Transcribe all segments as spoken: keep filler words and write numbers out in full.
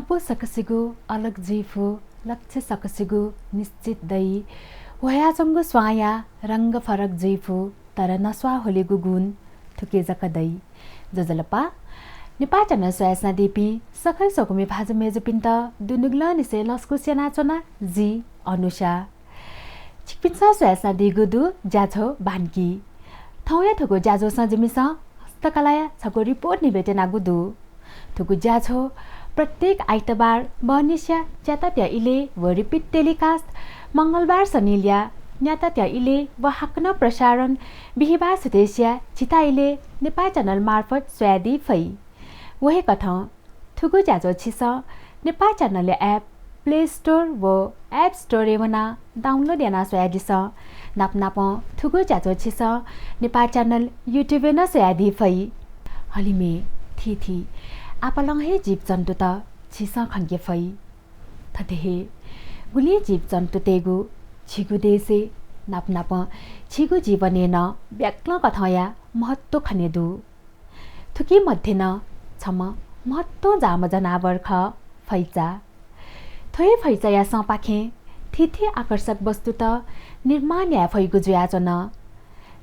पु सकसिगु अलग जुइफु, लक्ष्य सकसिगु निश्चित दइ। ह्वयाच्वंगु स्वांया रंग फरक जुइफु, तर नस्वाः ह्वलेगु गुण थुके जक दइ। ज्वजलपा, नेपाः च्यानल स्वयाच्वनादीपिं सकल स्वकुमि भाजु मय्जुपिन्त दुनुगलंनिसें लसकुस यानाच्वना, जि अनुषा। छिकपिन्सं स्वयाच्वनादीगु दु ज्याझ्वः बान्की। थौंया थुगु ज्याझ्वःसं जिमिसं हस्तकलाया छगू रिपोर्ट न्ह्यब्वये त्यनागु दु। थुगु ज्याझ्वः प्रत्येक आइतबार बहनिसिया च्याताप्या इलय् व repeat telecast मंगलबार सनिलया न्याताप्या इलय् व हाकनं प्रसारण बिहिबार सुथसिया झिता इलय् नेपाः च्यानल मार्फत स्वयादी फइ। व हे कथं थुगु ज्याझ्वः छिसं नेपाः च्यानलया app Play Store व App Store-य् वनाः download यानाः स्वयादिसँ। नापनापं थुगु ज्याझ्वः छिसं नेपाः च्यानल YouTube-य् नं स्वयादी फइ। हलिमय् थीथी आपालं हे जीवजन्तुत छिसं खंके फइ। थथे हे गुलिं जीवजन्तुतय्गु झीगु देशय् नापनापं झीगु जीवनय् नं ब्याक्लं कथंया महत्व खने दु। थुकी मध्ये नं छम्ह महत्वं जाःम्ह जनावर खः फैचा। थ्व हे फैचाया संपाखें थीथी आकर्षक वस्तुत निर्माण याये फइगु जुयाच्वन।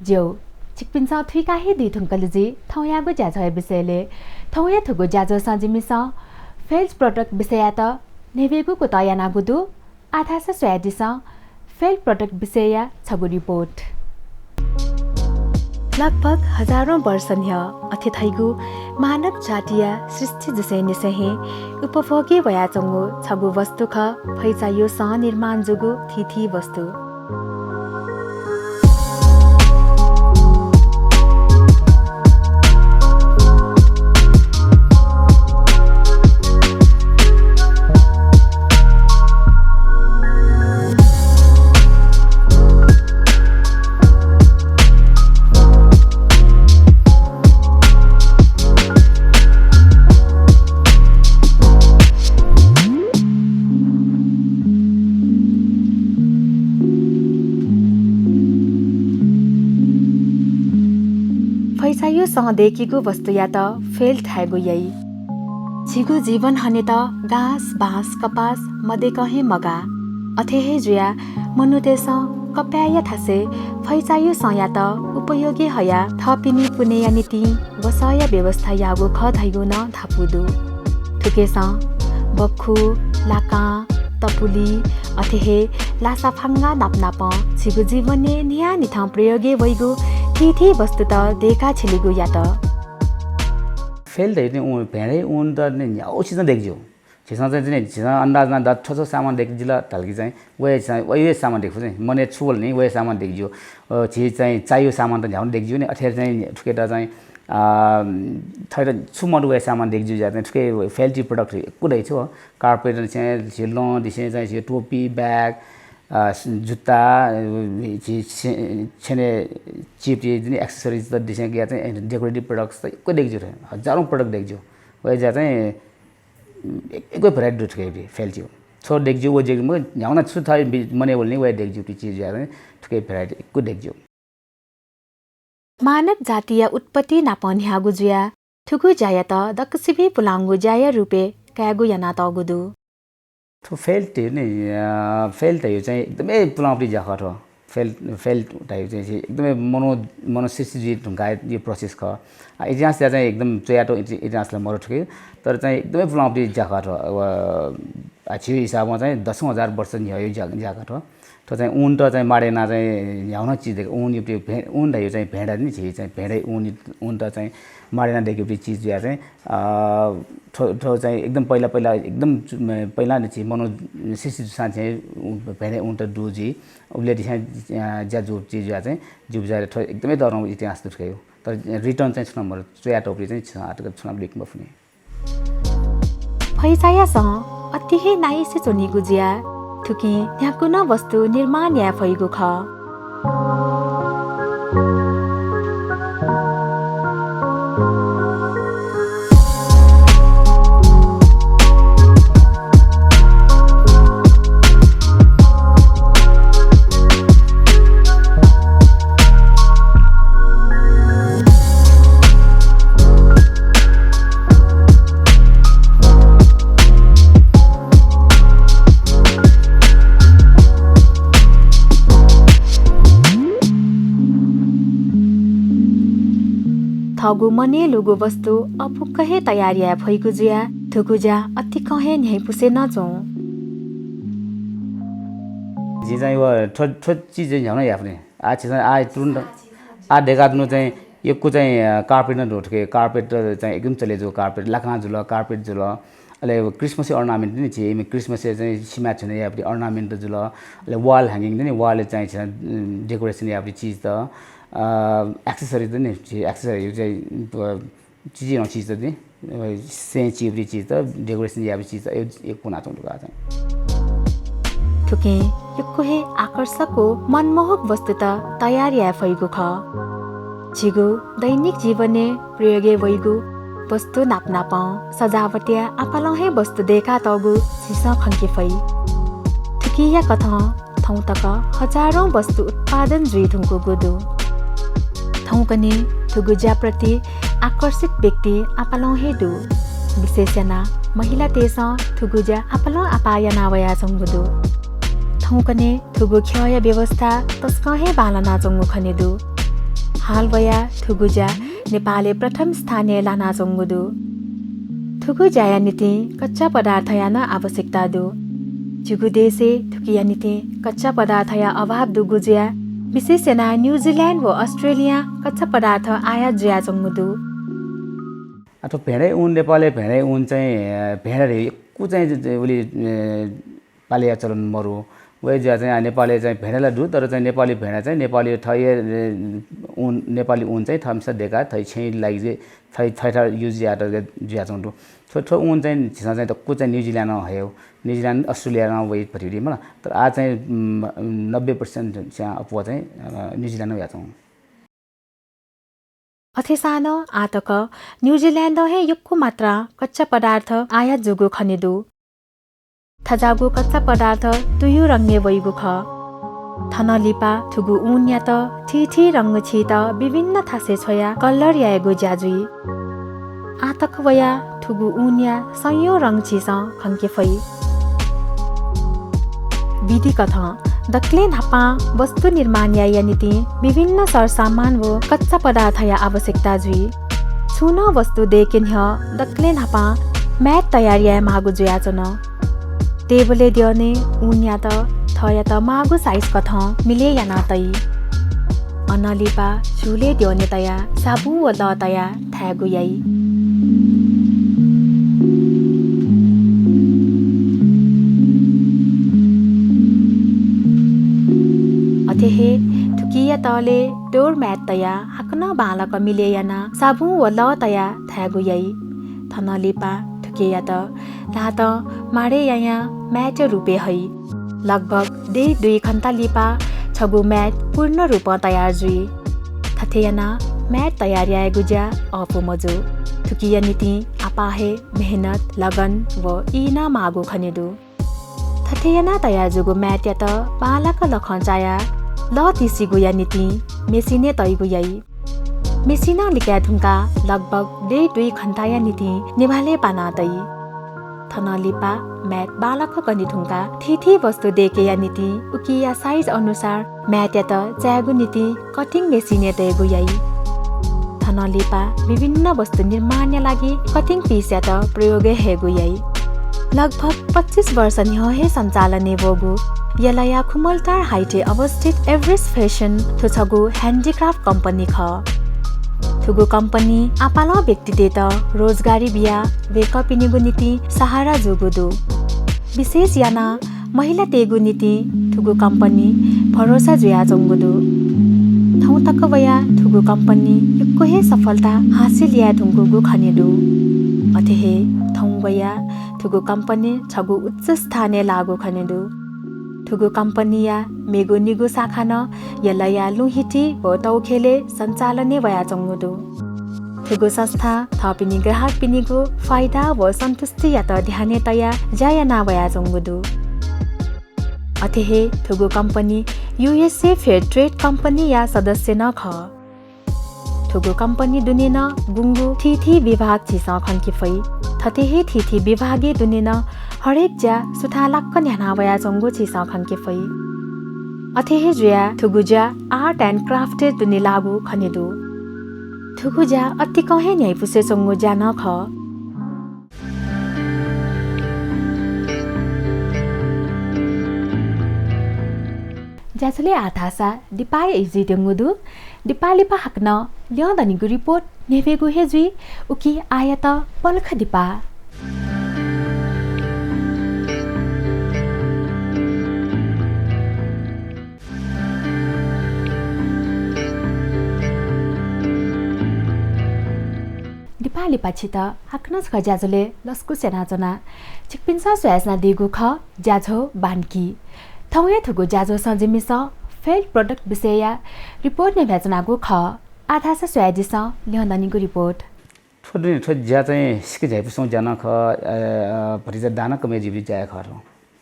ज्यू, छिकपिन्सं थुइका हे दीधुंकल जुइ थौंयागु ज्याझ्वःया विषयलय्। थौंया थुगु ज्याझ्वःसं जिमिसं felt product विषययात न्ह्यब्वयेगु कुतः यानागु दु। आः धाःसा स्वयादिसँ felt product विषयया छगू रिपोर्ट। लगभग हजारौं वर्ष न्ह्यः अथे धइगु मानव जातिया सृष्टि जुसेंनिसें हे उपभोगय् वयाच्वंगु छगू वस्तु खः फैचायुसं निर्माण जूगु थीथी वस्तु। फैचायुसं दय्कीगु वस्तुयात felt धायेगु याइ। झीगु जीवन हनेत गाँस, बाँस, कपास मदय्कं हे मगाः। अथे हे जुयाः मनूतय्सं कपाय्या थासय् फैचायुसंयात उपयोगय् हयाः थःपिनि पुन्हिया निंतिं वसःया व्यवस्था याःगु खः धइगु नं धापू दु। थुकेसं बख्खु, लाकां, तपुलि, अथे हे लासाफांगा नापनापं झीगु जीवनय् न्हियान्हिथं प्रयोगय् वइगु थीथी वस्तुत दय्काः छिलेगु यात। Felt धइगु नं ऊन, भेडा ऊन त नं न्ह्यागु चिजं दय्के ज्यू। झीसं चाहिँ, चाहिँ झीसं अन्दाज यानाः द-, थ्व थ्व सामान दय्के जिल धाल कि चाहिँ व हे चाहिँ, व हे सामान दय्के फु चाहिँ, मनय् छु वल नि, व हे सामान दय्के ज्यू। अ, झी चाहिँ चाइगु सामान त न्ह्यागु नं दय्के ज्यू नि, अथे चाहिँ थुकेत चाहिँ, अ, थथे छु मदु व हे सामान दय्के ज्यू जुयाः चाहिँ थुके felt product यक्व दइ छु। Carpet चाहिँ, झी लंदिसें चाहिँ, झी टोपी, bag, अ, जुत्ता, अ, झी छे-, छेनय् चिप, झी accessories त दिसें कि या चाहिँ decorative products त यक्व दय्के ज्यू थें। हजारौं product दय्के ज्यू। व हे जुयाः चाहिँ एक-, यक्व variety दु थुके felt यु। छो दय्के ज्यू, व दय्के ज्यू, मगर न्ह्यागु नं छु थः बि-, मनय् वल नि, व हे दय्के ज्यू, पिचि जुयाः थुके variety यक्व दय्के ज्यू। मानव जातिया उत्पत्ति नाप न्ह्यागु जुयाः थुगु ज्यायात दक्वसिबय् पुलांगु ज्याया रूपय् कायेगु यानातःगु दु। थ्व felt नि, अ, felt धइगु चाहिँ एकदमै पुलांगु ज्या खः थ्व। Felt, felt धइगु चाहिँ एकदमै मनो-, मनसृष्टि जुइ धुंकाः यो process खः। आ, इतिहासया चाहिँ एकदम च्वयातःगु इति-, इतिहास ला मरु थुके, तर चाहिँ एकदमै पुलांगु ज्या खः थ्व। अब, आ, झीगु हिसाबं चाहिँ दसौं हजार वर्ष न्ह्यःया ज्या, ज्या खः थ्व। थ्व चाहिँ ऊनत चाहिँ माडय् यानाः चाहिँ न्ह्यागु नं चिज दय्के, ऊन यु भे-, ऊन धइगु चाहिँ भेडा नि, झी चाहिँ भेडा ऊन, ऊनत चाहिँ माडय् यानाः दय्केगु चिज जुयाः चाहिँ, अ, थ्व, थ्व चाहिँ एकदम पहिला, पहिला, एकदम चु-, म-, पहिला नि झी मनसृष्टि जूसां चाहिँ ऊ, भेडा ऊनत दु जुइ। उबलय् दिसें, अ, ज्या जूगु चिज जुयाः चाहिँ ज्यू जुयाः थ्व एकदमै तःधंगु इतिहास दु थुके। तर return चाहिँ छुं नं मरु, च्वयातःगुलिं चाहिँ छुं आःतक छुं नं लुइके मफुनि। फैचाया सँ अति हे नाइसे च्वनीगु जुयाः थुकिं न्ह्यागु नं वस्तु निर्माण याये फइगु खः। अगु मनय् लूगु वस्तु अपुक्क हे तयार याये फइगु जुयाः थुगु ज्या अतिकं हे न्ह्याइपुसे नं च्वं। जिं चाहिँ व थ्व, थ्व चिज चाहिँ न्ह्याउन यापने। आ छिं चाहिँ आ तुरुन्त आ देका तुनु चाहिँ यक्व चाहिँ, अ, carpet नं दु थुके। Carpet चाहिँ एकदम चले जू, carpet लाखां जुल, carpet जुल। अले Christmas ornament नि छि, Christmas चाहिँ सिमा छुने यापरि ornament जुल। अले wall hanging नि, wall चाहिँ छि, उम्, decoration यापरि चिज त, अ, accessory त नि छि, accessory चाहिँ, अ, चिज नं चिज त नि, अ, सें चिपरि चिज त, decoration यापरि चिज त, एक, एक पुना चौं दुका चाहिँ। थुकें यक्व हे आकर्षक व मनमोहक वस्तु त तयार याये फइगु खः। झीगु दैनिक जीवनय् प्रयोगय् वइगु वस्तु नापनापं सजावटया आपालं हे वस्तु दय्कातःगु झीसं खंके फइ। थुकिया कथं थौं तक हजारौं वस्तु उत्पादन जुइ धुंकूगु दु। थौंकन्हय् थुगु ज्याप्रति आकर्षित व्यक्ति आपालं हे दु। विशेष यानाः महिलातय्सं थुगु ज्या आपालं आपाः याना वयाच्वंगु दु। थौंकन्हय् थुगु ख्यःया व्यवस्था तसकं हे बांलानाच्वंगु खने दु। हाल वयाः थुगु ज्या नेपालय् प्रथम स्थानय् लानाच्वंगु दु। थुगु ज्याया निंतिं कच्चा पदार्थया नं आवश्यकता दु। झीगु देशय् थुकिया निंतिं कच्चा पदार्थया अभाव दुगु जुयाः विशेष यानाः न्युजिल्यान्ड व अस्ट्रेलियां कच्चा पदार्थ आयात जुयाच्वंगु दु। आ, थ्व भेडा ऊन, नेपालय् भेडा ऊन चाहिँ, अ, भेडा रे यक्व चाहिँ ज-, ज-, उलि, अ, पालेया चलन मरु। वय् जुयाः चाहिँ, आ, नेपालय् चाहिँ भेडा ला दु, तर चाहिँ नेपाली भेडा चाहिँ नेपाली थःया, अ, ऊन, नेपाली ऊन चाहिँ थःमिसा देका, थः छेँय् लागि जे, थः, थः, थः use यात जुयाच्वंगु दु। थ्व, थ्व ऊन चाहिँ झीसं चाहिँ दक्व चाहिँ न्युजिल्यान्डं हयेगु, न्युजिल्यान्ड, अस्ट्रेलियां वइ भतिभति मला। तर आ चाहिँ, उम्, नब्बे percent च्या अप्वः चाहिँ, अ, न्युजिल्यान्डं वयाच्वंगु। अथेसां नं आः तक न्युजिल्यान्डं हे यक्व मात्रां कच्चा पदार्थ आयात जूगु खने दु। थज्याःगु कच्चा पदार्थ तुयु रंगय् वइगु खः। थनं लिपा थुगु ऊनयात थीथी रंग छीत विभिन्न थासय् छ्वयाः colour यायेगु ज्या जुइ। आः तक वयाः थुगु ऊनया सयौं रंग झीसं खंके फइ। विधिकथं दकलय् न्हापां वस्तु निर्माण यायेया निंतिं विभिन्न सरसामान व कच्चा पदार्थया आवश्यकता जुइ। छुं नं वस्तु दयेके न्ह्यः दकलय् न्हापां mat तयार यायेमाःगु जुयाच्वन। टेबलय् द्यःने ऊनयात थःयात माःगु size कथं मिले याना तइ। अनं लिपा झ्यूलय् द्यःने तयाः साबुन व लः तयाः थायेगु याइ। अथे हे थुकिया तलय् doormat तयाः हाकनं बांलाक मिले यानाः साबुन व लः तयाः थायेगु याइ। थनं लिपा थुकियात ल्हातं माडय् यायां matया रूपय् हइ। लगभग डेढ दुई घण्टा लिपा छगू mat पूर्ण रूपं तयार जुइ। थथे यानाः mat तयार यायेगु ज्या अःपु मजू। थुकिया निंतिं आपाः हे मेहनत, लगन व ई नं माःगु खने दु। थथे यानाः तयार जूगु matयात बांलाक लखं चायाः लः तिसिगुया निंतिं मेसिनय् तइगु याइ। मेसिनं लिकाये धुंकाः लगभग डेढ दुई घण्टाया निंतिं नेभालय् पाना तइ। थनं लिपा mat बांलाक गने धुंकाः थीथी वस्तु दयेकेया निंतिं उकिया size अनुसार matयात चायेगु निंतिं cutting मेसिनय् तयेगु याइ। थनं लिपा विभिन्न वस्तु निर्माणया लागि cutting pieceयात प्रयोगय् हयेगु याइ। लगभग पच्चिस वर्ष न्ह्यः हे सञ्चालनय् वःगु यलया खुमलटार हाइटय् अवस्थित Everest Fashion थ्व छगू handicraft company खः। थुगु company आपालं व्यक्तितय्त रोजगारी बियाः वय्कःपिनिगु निंतिं सहारा जूगु दु। विशेष यानाः महिलातय्गु निंतिं थुगु company भरोसा जुयाच्वंगु दु। थौं तक वयाः थुगु company यक्व हे सफलता हासिल याये धुंकूगु खने दु। अथे हे थौं वयाः थुगु company छगू उच्च स्थानय् लाःगु खने दु। थुगु companyया मेगु निगू शाखा नं यलया लुँहिति व तौखेलय् सञ्चालनय् वयाच्वंगु दु। थुगु संस्थां थःपिनि ग्राहकपिनिगु फाइदा व सन्तुष्टियात ध्यानय् तयाः ज्या याना वयाच्वंगु दु। अथे हे थुगु company USA Fair Trade Companyया सदस्य नं खः। थुगु company दुने नं गुंगू थीथी विभाग झीसं खंके फइ। थथे हे थीथी विभागय् दुने नं हरेक ज्या सुथांलाक्क न्ह्याना वयाच्वंगु झीसं खंके फइ। अथे हे जुयाः थुगु ज्या art and craftय् दुने लाःगु खने दु। थुगु ज्या अतिकं हे न्ह्याइपुसे च्वंगु ज्या नं खः। ज्याझ्वलय् आः धाःसा दिपाया इजु जुइत्यंगु दु। दिपा लिपा हाकनं ल्यं दनिगु रिपोर्ट न्ह्यब्वयेगु हे जुइ, उकिं आःयात पलख दिपा। दिपा लिपा छित हाकनं छकः ज्याझ्वलय् लसकुस यानाच्वना। छिकपिन्सं स्वयाच्वनादीगु खः ज्याझ्वः बान्की। थौं हे थुगु ज्याझ्वलय् जिमिसं failed product विषयया रिपोर्ट न्ह्यब्वयाच्वनागु खः। आः धाःसा स्वयादिसँ ल्यं दनिगु रिपोर्ट। थ्व दुने थ्व ज्या चाहिँ सिक्क झ्याइपुसे च्वंगु ज्या नं खः, अ, अ, भतिचा दाना कमय् जुइबलय् ज्या याये खः थ्व।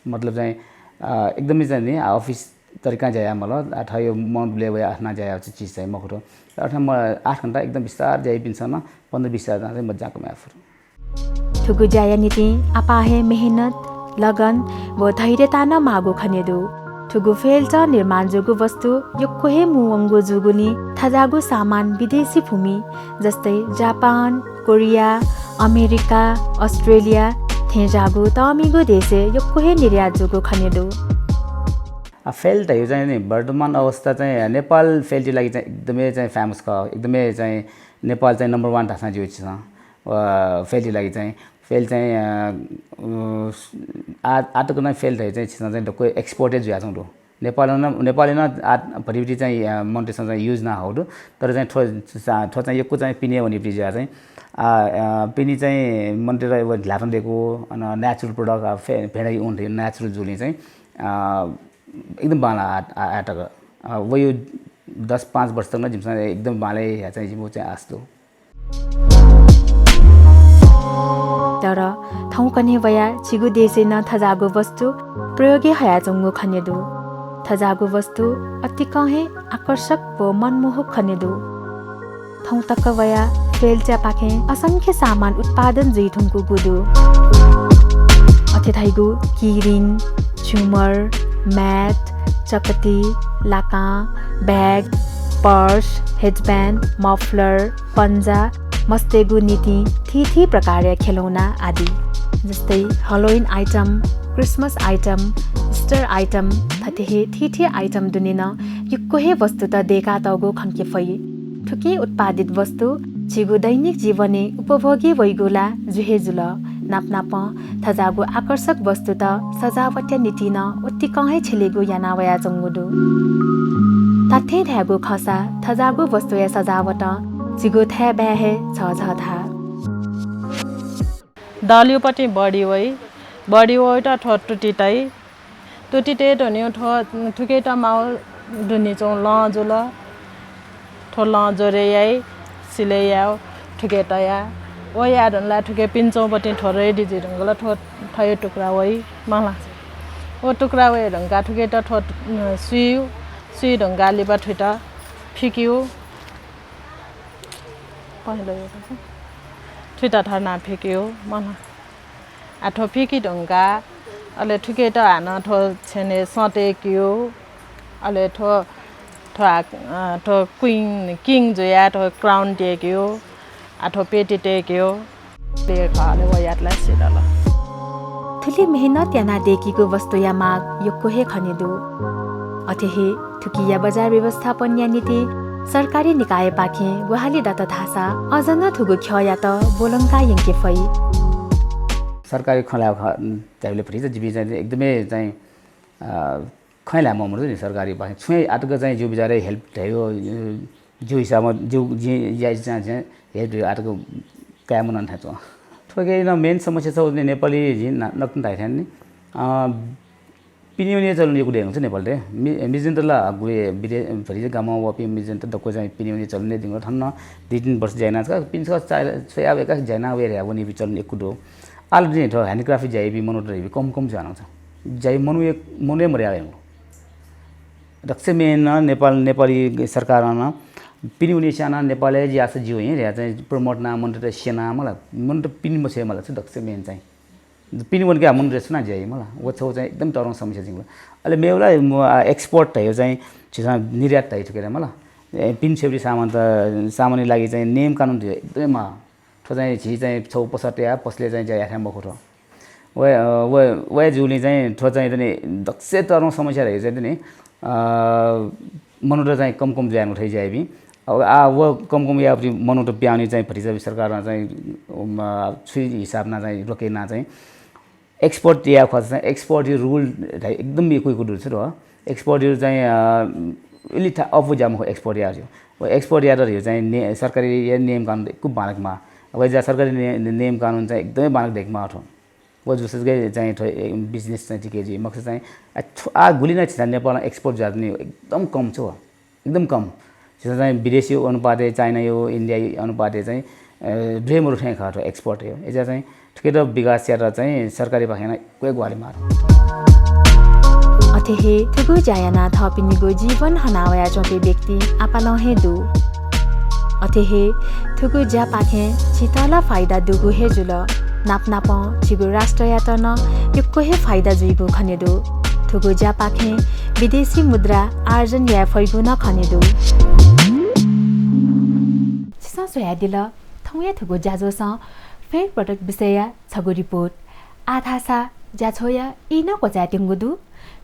मतलब चाहिँ, अ, एकदमै चाहिँ नि, अफिस तरिकां ज्या याये मल, अथवा यो मन बुले वया अथना ज्या याये चिज चाहिँ मखु थ्व। अथवा म आठ घण्टा एकदम बिस्तार ज्या याइपिन्सं नं पन्ध्र बिस हजार चाहिँ मज्यां कमय् याये फु। थुगु ज्याया निंतिं आपाः हे मेहनत, लगन व धैर्यता नं माःगु खने दु। थुगु failed निर्माण जूगु वस्तु यक्व हे मू वंगु जूगुलिं थज्याःगु सामान विदेशी भूमि, जस्तै जापान, कोरिया, अमेरिका, अस्ट्रेलिया थेंज्याःगु तःमिगु देशय् यक्व हे निर्यात जूगु खने दु। आ, failed धइगु चाहिँ नि, वर्तमान अवस्था चाहिँ नेपाल failed या लागि चाहिँ एकदमै चाहिँ famous खः, एकदमै चाहिँ नेपाल चाहिँ number one धाःसां ज्यू छिसं। अ, failed या लागि चाहिँ, failed चाहिँ, अ, अ, आ, आःतक नं failed धइगु चाहिँ छिसं चाहिँ दक्व export हे जुयाच्वंगु दु। नेपालं नं, नेपालं नं आ, भतिभति चाहिँ, अ, मनूतय्सं चाहिँ use याना हःगु दु। तर चाहिँ थ्व, थ्व चाहिँ यक्व चाहिँ पिने वनीपिं जुयाः चाहिँ, आ, अ, पिने चाहिँ मनूतय्त व ल्हातं दयेकू, अन natural product, आ, फे-, भेडाइ ऊन धइगु natural जुलिं चाहिँ, आ, एकदम बांलाः आ, आ, आःतक। आ, वयो दस पाँच वर्ष तक नं जिमिसं एकदम बांलाः हे चाहिँ जिमिगु चाहिँ आश दु। तर थौंकन्हय् वयाः झीगु देशय् नं थज्याःगु वस्तु प्रयोगय् हयाच्वंगु खने दु। थज्याःगु वस्तु अतिकं हे आकर्षक व मनमोहक खने दु। थौं तक वयाः failed यापाखें असंख्य सामान उत्पादन जुइधुंकूगु दु। अथे धइगु key ring, झुमर, mat, चकती, लाकां, bag, purse, headband, muffler, पन्जा, मस्तय्गु निंतिं थीथी प्रकारया खेलौना आदि। जस्तै Halloween item, Christmas item, Easter item थथे हे थीथी item दुने नं यक्व हे वस्तुत दय्कातःगु खंके फइ। थुकिं उत्पादित वस्तु झीगु दैनिक जीवनय् उपभोगय् वइगु ला जु हे जुल, नाप नापं थज्याःगु आकर्षक वस्तुत सजावटया निंतिं नं उतिकं हे छ्यलेगु याना वयाच्वंगु दु। धात्थें धायेगु खःसा थज्याःगु वस्तुया सजावटं झीगु थाय् बाय् हे झःझः धाः। दलयुपतिं बढी वइ, बढी वइत थ्व तुति तइ। तुति तये धुनिं थ्व थुके तमाउ धुनिं च्वं लं जुल। थ्व लं ज्वरे याइ, सिले याउ, थुके तया। व याये धुन ला थुके पिने च्वंपतिं थ्व ready जुइ धुंकल, थ्व थयो टुक्रा वइ मला। व टुक्रा वये धुंका थुकेत थ्व, अ, सुइउ, सुइ धुंका लिपा थुइत फिकिउ। पहिलो यो थुइत थर्ना फिकिउ मला। आ, थ्व फिकि धुंका, अले थुकेत हानं थ्व छेनय् सं तय्किउ, अले थ्व, थ्व, अ, थ्व queen, king जुया थ्व crown तय्किउ, आ, थ्व पेटी तय्किउ, तय्क, अले व यात ला सिधल। थुलि मेहनत याना दय्कीगु वस्तुया माग यक्व हे खने दु। अथे हे थुकिया बजार व्यवस्थापनया निंतिं सरकारी निकायपाखें ग्वाहालि दत धाःसा अझ नं थुगु ख्यःयात ब्वलंका यंके फइ। सरकारी खँ ल्हाये खः, धाइबलय् भतिचा जिपिं चाहिँ एकदमै चाहिँ, अ, खँ ल्हाये ममरु नि सरकारी पाखें। छुं हे आःतक चाहिँ जिगु बिचारय् help धाइगु, अ, जिगु हिसाबं, जिगु, जिं याइच्वंगु चाहिँ help धाइगु आःतक काये मनं थें च्वं। थुके नं main समस्या छ, नेपाली जिं ना-, नकतिनि धाइ थें नि, अ, पिने वने चलन यक्व दयेधुंकल नेपालय्। मि-, मिजंत ला गुलि विदे-, भतिचा गामं वःपिं मिजंत दक्व चाहिँ पिने वने चलन दयेधुंकल। थन नं दुई तीन वर्ष ज्या याना छकः, पिने छकः चा-, स्वयाः वय्कः ज्या याना वये धयाः वनीपिं चलन यक्व दु। आः ला दुने थ्व handicraft ज्या याइपिं मनूत धइपिं कम कम जुयाच्वंगु। ज्या याइपिं मनू हे, मनू हे मदयावंगु। दक्वसिबें नं नेपाल, नेपाली सरकारं नं पिने वने स्यानाः नेपालय् ज्या याःसा ज्यू हे धयाः चाहिँ promote यानाः मनूतय्त स्यनाः मला, मनूत पिने मछ्वये मला छु दक्वसिबें चाहिँ। पिने वंकाः मनूतय्सं नं ज्या याइ मला। व छगू चाहिँ एकदम तःधंगु समस्या जुइ मला। अले मेगु ला, म, आ, export धाइगु चाहिँ झीसं निर्यात धाइ थुके ला मला। ए, पिने छ्वयेपिं सामान त, सामानया लागि चाहिँ नियम कानुन त एकदमै माः। थ्व चाहिँ झी चाहिँ छगू पसलय् तयाः पसलय् चाहिँ ज्या याये थाय् मखु थ्व। व, अ, व, व जुलिं चाहिँ थ्व चाहिँ तनि दक्वसित तःधंगु समस्या धइगु चाहिँ तनि, अ, मनूत चाहिँ कम कम जुयाः नं थथे जुयाबी। अब आ, व कम कम याःपिं मनूत पिहानी चाहिँ भतिचा सरकारं चाहिँ, उम, छु हिसाबं चाहिँ रोके यानाः चाहिँ export याये ख्वाःसा चाहिँ export या rule एकदम यक्व यक्व दु छ। Export या चाहिँ, अ, इलि था अप्वः ज्या मखु export यायेगु। व export यायेत धइगु चाहिँ ने-, सरकारी या नियम कानुन यक्व बांलाक माः। अब अय्‌जुयाः सरकारी ने-, नियम कानुन चाहिँ एकदमै बांलाक दयेके माः थ्व। व जूसा जक चाहिँ थ्व, ए, business चाहिँ टिके जुइ। मखुसा चाहिँ, आ, थ्व, आ, गुलि नं झीसं नेपालं export जुयाः नि एकदम कम छु। एकदम कम। झीसं चाहिँ विदेशया अनुपातय्, चाइनाया, इन्डियाया अनुपातय् चाहिँ, अ, दुने मदु थें खः थ्व export या। अय्‌जुयाः चाहिँ थुकियात विकास यायेत चाहिँ सरकारपाखें नं यक्व ग्वाहालि माः। अथे हे थुगु ज्या यानाः थःपिनिगु जीवन हना वयाच्वंपिं व्यक्ति आपालं हे दु। अथे हे थुगु ज्यापाखें झीत ला फाइदा दुगु हे जुल, नापनापं झीगु राष्ट्रयात नं यक्व हे फाइदा जुइगु खने दु। थुगु ज्यापाखें विदेशी मुद्रा आर्जन याये फइगु नं खने दु। छिसं स्वयादिल थौंया थुगु ज्याझ्वलय् fair product विषयया छगू report। आः धाःसा ज्याझ्वःया ई नं क्वचायेत्यंगु दु।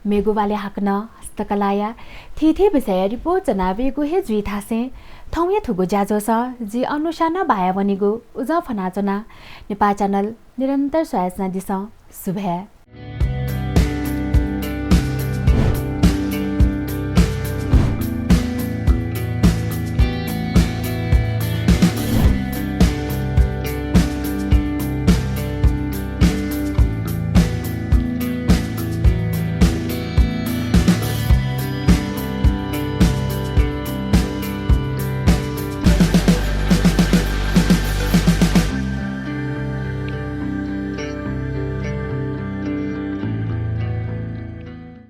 मेगु वालय् हाकनं हस्तकलाया थीथी विषयया report च्वनावइगु हे जुइ धासें थौंया थुगु ज्याझ्वलय् जि अनुषा नं बाया वनेगु उजं फ्वनाच्वना। नेपाः channel निरन्तर स्वयाच्वनादिसँ। सुभाय्।